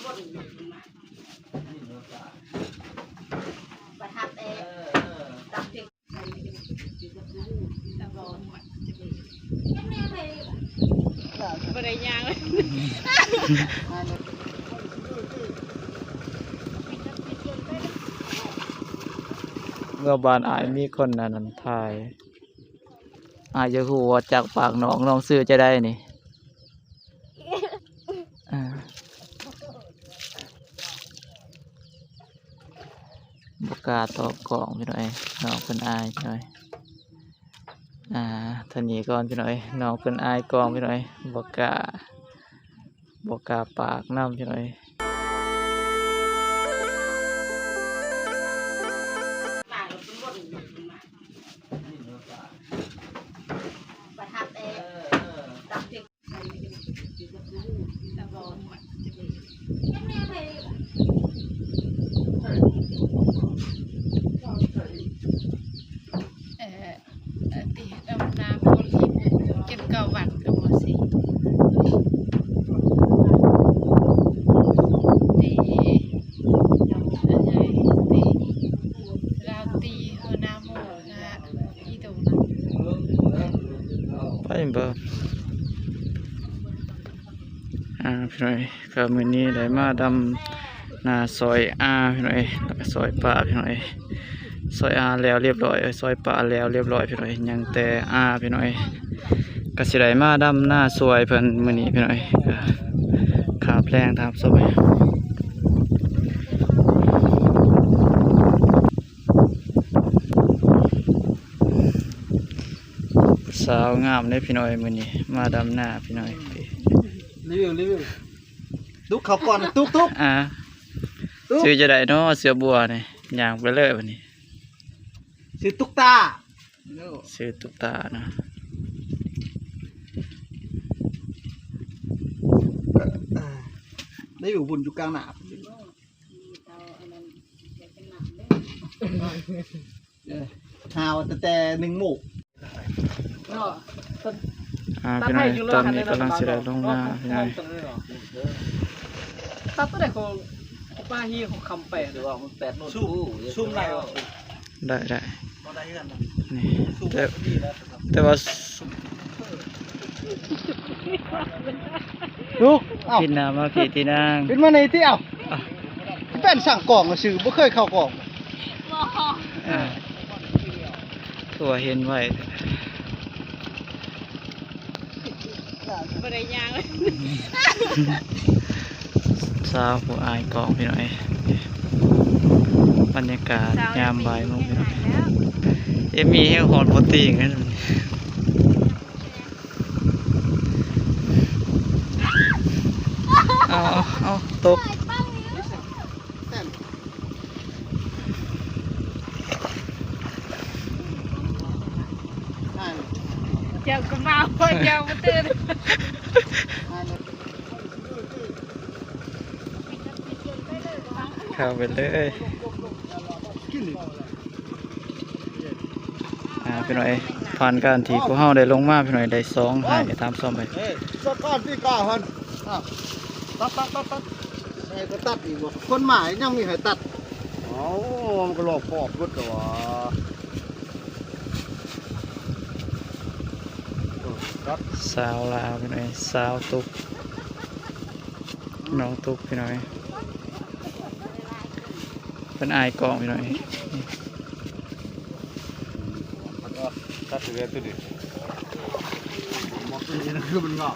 ປະທັບແອ ບໍ່ໄດ້ຍ່າງ ເມື່ອບ້ານອ້າຍມີຄົນອັນນັ້ນຖ່າຍ ອ້າຍຢາກຮູ້ວ່າຈາກປາກນ້ອງ ນ້ອງຊື່ຈັ່ງໃດນີ້? ອ່າ ບໍ່ກ້າຕອບກ້ອງພີ່ນ້ອງເອີຍ ນ້ອງເພິ່ນອາຍພີ່ນ້ອງເອີຍ. ອ່າ ເທົ່ານີ້ກ່ອນພີ່ນ້ອງເອີຍ ນ້ອງເພິ່ນອາຍກ້ອງພີ່ນ້ອງເອີຍ ບໍ່ກ້າ ບໍ່ກ້າປາກນຳພີ່ນ້ອງເອີຍ. ປະທັບແອ ເອີ ເອີ ຕິດອຳນາຄົນທີ່ກິນເຂົ້າວັດກໍບໍ່ຊິ ຕິ ອັນໃດ ຕິ ລາວຕີຫົວໜ້າໝູ່ ໄປບໍ່? ອ່າ ພີ່ນ້ອງເອີຍ ກໍມື້ນີ້ໄດ້ມາດຳນາຊ່ອຍອາພີ່ນ້ອງເອີຍ ແລ້ວກໍຊ່ອຍປ້າພີ່ນ້ອງເອີຍ ຊ່ອຍອາແລ້ວລຽບຮ້ອຍ ເອີ ຊ່ອຍປ້າແລ້ວລຽບຮ້ອຍພີ່ນ້ອງເອີຍ ຍັງແຕ່ອາພີ່ນ້ອງເອີຍ ກໍຊິໄດ້ມາດຳນາຊ່ວຍເພິ່ນມື້ນີ້ພີ່ນ້ອງເອີຍ ກໍຄ່າແຮງຕາມຊ່ອຍ. ສາວງາມເດ້ພີ່ນ້ອງເອີຍ ມື້ນີ້ມາດຳນາພີ່ນ້ອງເອີຍ ຣີວິວ ຣີວິວ ຕຸກເຂົ້າກ່ອນ ຕຸກ ຕຸກ ອ່າ ຕຸກ ຊື່ຈັ່ງໃດເນາະ ເສືອບົວນີ້ ຍ່າງໄປເລີຍບັດນີ້ ຊື່ຕຸກຕາ ຊື່ຕຸກຕາເນາະ ໄດ້ຢູ່ບຸນຢູ່ກາງໜ້າ. ເອີ ຫາວແຕ່ ແຕ່ໜຶ່ງໂມງເນາະ ອ່າ ພີ່ນ້ອງ ຕອນນີ້ກຳລັງຊິໄດ້ລົງມາພີ່ນ້ອງ ຕັດຕົວໃດຂອງ ຂອງປາຮີຂອງຄຳແປນ ຄືວ່າມັນແປດໂລ ຊູມ ຊູມໄດ້ບໍ່? ໄດ້ ໄດ້ ບໍ່ໄດ້ເຮືອນນະ ນີ້ ແຕ່ ແຕ່ວ່າ ລຸກ ເອົ້າ ປິ່ນໜ້າມາພີ້ຕິນາງ ຂຶ້ນມານີ້ຕິ ເອົ້າ ອ່ະ ແປ້ນສ້າງກ້ອງຊື່ ບໍ່ເຄີຍເຂົ້າກ້ອງ ບໍ່ ອ່າ ຄືວ່າເຫັນໄວ ບໍ່ໄດ້ຍ່າງ ສາວຜູ້ອາຍກ້ອງພີ່ນ້ອງເອີຍ ບັນຍາກາດຍາມບ່າຍໂມງພີ່ນ້ອງ ເອມມີແຮງຮອດບໍ່ຕີງ ເອົາ ເອົາ ເອົາ ຕົກ ເຈົ້າກໍມາ ເຈົ້າບໍ່ຕື່ນ ເຂົ້າໄປເລີຍ. ອ່າ ພີ່ນ້ອງເອີຍ ຜ່ານການທີ່ພວກເຮົາໄດ້ລົງມາ ພີ່ນ້ອງເອີຍ ໄດ້ສອງໄຮ່ຕາມຊອມເລີຍ ເອີ ສະກອນທີ່ກາຫັ້ນ ຕັດ ຕັດ ຕັດ ຕັດ ໃຫ້ກໍຕັດອີກບໍ່? ຄົນມາຍັງມີໃຫ້ຕັດ ເອົ້າ ມັນກໍລອບຂອບເບິດແລ້ວຫວາ ເອີ ຕັດ ສາວລາວ ພີ່ນ້ອງເອີຍ ສາວຕຸກ ນ້ອງຕຸກ ພີ່ນ້ອງເອີຍ ເພິ່ນອາຍກ້ອງ ພີ່ນ້ອງເອີຍ ຕັດເຫຼືອຕົວນີ້ ໝາກຕົວນີ້ນະ ຄືມັນງາມ.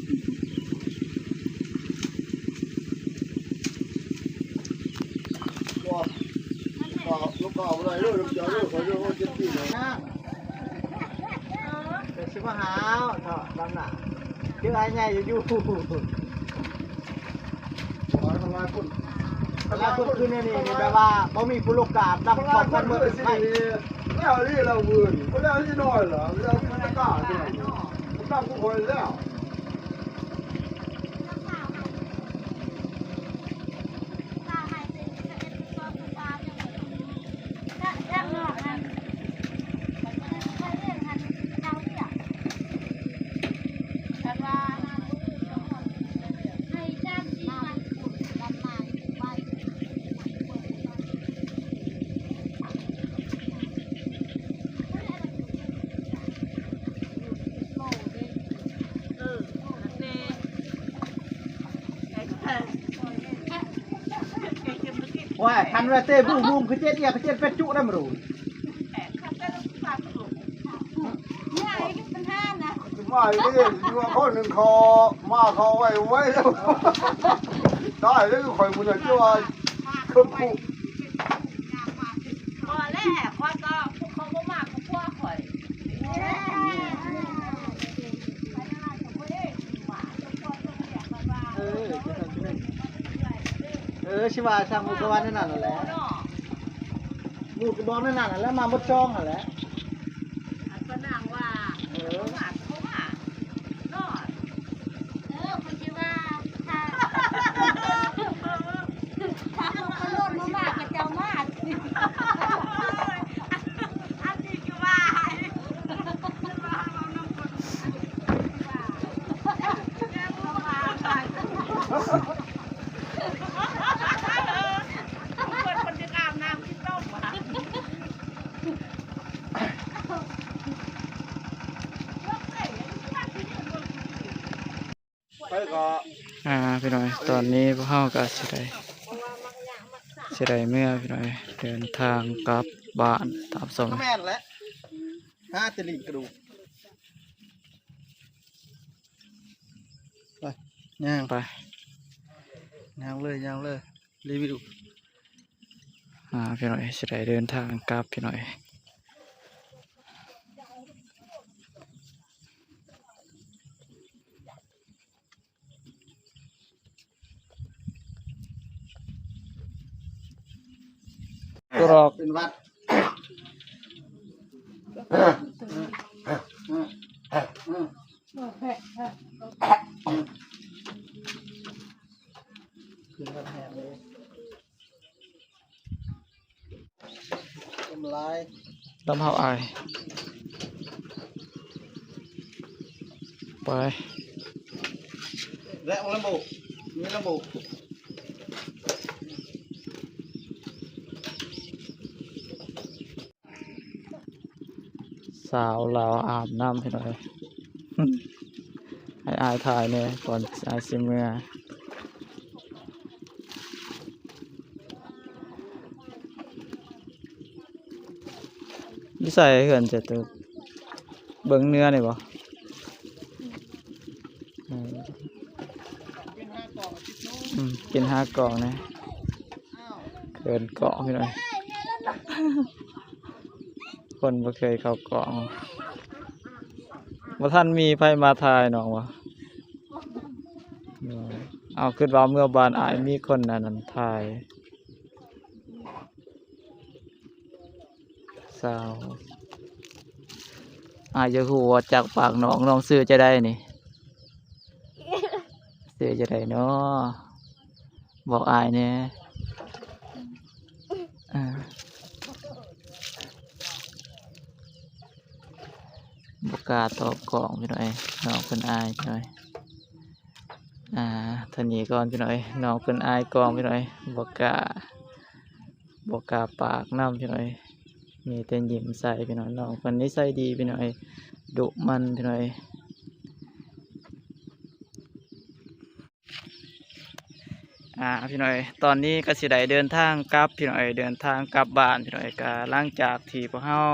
ເປັນຊິມາຫາເນາະ ດຳໜ້າ ຄືອ້າຍໃຫຍ່ຢູ່ ຫຼາຍຄົນ ຫຼາຍຄົນຄືແນວນີ້ນີ້ ແບບວ່າບໍ່ມີຜູ້ລົງການ ດຳພ້ອມກັນໝົດ ແລ້ວນີ້ລະເວີ້ຍ ບໍ່ແລ້ວຊິນ້ອຍລະ ແລ້ວມີຕະກ້າ ດຳຜູ້ຂ້ອຍແລ້ວ. ໂອ້ຍ ຄັນວ່າເຕະບຸ້ງໆ ຄືເຈັດອຽກ ຄືເຈັດເປັດຈຸນຳໂລດ. ມາອີກເດ້ ຢູ່ວ່າເຂົາໜຶ່ງເຂົາ ມາເຂົາໄວໄວແລ້ວ ຕາຍແລ້ວ ຂ້ອຍພຸ້ນນະ ທີ່ວ່າ ບໍ່ແຫຼະ ຂ້ອຍກໍ ພວກເຂົາບໍ່ມັກພວກຂ້ອຍ. ເອີ ຊິວ່າຊ່າງ ໝູ່ກໍວ່າແນວນັ້ນຫັ້ນແຫຼະ ໝູ່ກໍບອກແນວນັ້ນຫັ້ນແຫຼະ ມາໝົດຊ່ອງຫັ້ນແຫຼະ. ອັນປະນາງວ່າ ເອີ ເຂົາມາ ເຂົາມາເນາະ ເອີ ເພິ່ນຊິວ່າ ຖ້າ ຖ້າເຂົາລົດມາ ມາ ເຂົາເຈົ້າມາ ອັນນີ້ຄືວ່າ ໄປກໍ ອ່າ ພີ່ນ້ອງ ຕອນນີ້ພວກເຮົາກໍຊິໄດ້ ຊິໄດ້ເມືອ ພີ່ນ້ອງ ເດີນທາງກັບບ້ານຕາມສອງ ກໍແມ່ນແຫຼະ ຫາແຕ່ລີ້ກະດູກ ໄປ ຍ່າງ ໄປ ຍ່າງເລີຍ ຍ່າງເລີຍ ຣີວິວ ອ່າ ພີ່ນ້ອງເອີຍ ຊິໄດ້ເດີນທາງກັບ ພີ່ນ້ອງເອີຍ. ກະດອກ ເປັນຫວັດ ເປັນຫວັດແຮງເລີຍ. ນ້ຳລາຍ ນ້ຳເຮົາອາຍ ໄປ ແລະ ລຳໂບ ມີລຳໂບ ສາວລາວອາບນ້ຳ ພີ່ນ້ອງເອີຍ ໃຫ້ອາຍຖ່າຍແດ່ ກ່ອນອາຍຊິເມືອ. ຢູ່ໃສເຮືອນຈະຕຸກ? ເບິ່ງເໜືອນີ້ບໍ່? ອືມ ອືມ ກິນຫາກອງແດ່ ເຂີນເກາະ ພີ່ນ້ອງ ຄົນບໍ່ເຄີຍເຂົ້າເກາະ ບໍ່ທັນມີໃຜມາຖ່າຍນ້ອງບໍ່? ເອົາ ຄິດວ່າເມືອບ້ານອ້າຍມີຄົນອັນນັ້ນຖ່າຍ ສາວ ອ້າຍຢາກຮູ້ວ່າຈາກປາກນ້ອງ ນ້ອງຊື່ຈັ່ງໃດນີ້? ຊື່ຈັ່ງໃດເນາະ? ບອກອ້າຍແດ່. ເອີ ບໍ່ກ້າຕອບກ້ອງ ພີ່ນ້ອງເອີຍ ນ້ອງເພິ່ນອາຍ ພີ່ນ້ອງເອີຍ. ອ່າ ເທົ່ານີ້ກ່ອນ ພີ່ນ້ອງເອີຍ ນ້ອງເພິ່ນອາຍກ້ອງ ພີ່ນ້ອງເອີຍ ບໍ່ກ້າ ບໍ່ກ້າປາກນຳ ພີ່ນ້ອງເອີຍ ມີແຕ່ຍິ້ມໃສ່ ພີ່ນ້ອງ. ນ້ອງເພິ່ນນິໄສດີ ພີ່ນ້ອງເອີຍ ດຸໝັ່ນ ພີ່ນ້ອງເອີຍ. ອ່າ ພີ່ນ້ອງເອີຍ ຕອນນີ້ກໍຊິໄດ້ເດີນທາງກັບ ພີ່ນ້ອງເອີຍ ເດີນທາງກັບບ້ານ ພີ່ນ້ອງເອີຍ. ກໍຫຼັງຈາກທີ່ພວກເຮົາ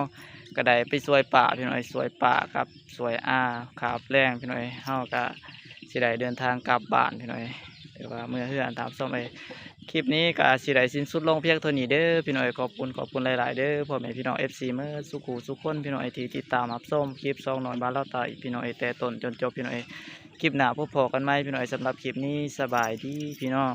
ກໍໄດ້ໄປຊ່ວຍປ້າ ພີ່ນ້ອງເອີຍ ຊ່ວຍປ້າກັບຊ່ວຍອາຄາບແລງ ພີ່ນ້ອງເອີຍ ເຮົາກໍຊິໄດ້ເດີນທາງກັບບ້ານ ພີ່ນ້ອງເອີຍ ຫຼືວ່າເມືອເຮືອນຕາມສອງເອີຍ. ຄລິບນີ້ກໍຊິໄດ້ສິ້ນສຸດລົງພຽງເທົ່ານີ້ເດີ ພີ່ນ້ອງເອີຍ. ຂອບຄຸນ ຂອບຄຸນຫຼາຍໆເດີ ພໍ່ແມ່ພີ່ນ້ອງ ເອັຟຊີ ເໝິດສູ່ຜູ້ສູ່ຄົນ ພີ່ນ້ອງເອີຍ ທີ່ຕິດຕາມຮັບຊົມຄລິບສອງນ້ອຍບ້ານລາວໃຕ້ ພີ່ນ້ອງເອີຍ ແຕ່ຕົ້ນຈົນຈົບ ພີ່ນ້ອງເອີຍ. ຄລິບໜ້າພົບພໍ້ກັນໃໝ່ ພີ່ນ້ອງເອີຍ. ສຳລັບຄລິບນີ້ ສະບາຍດີ ພີ່ນ້ອງ.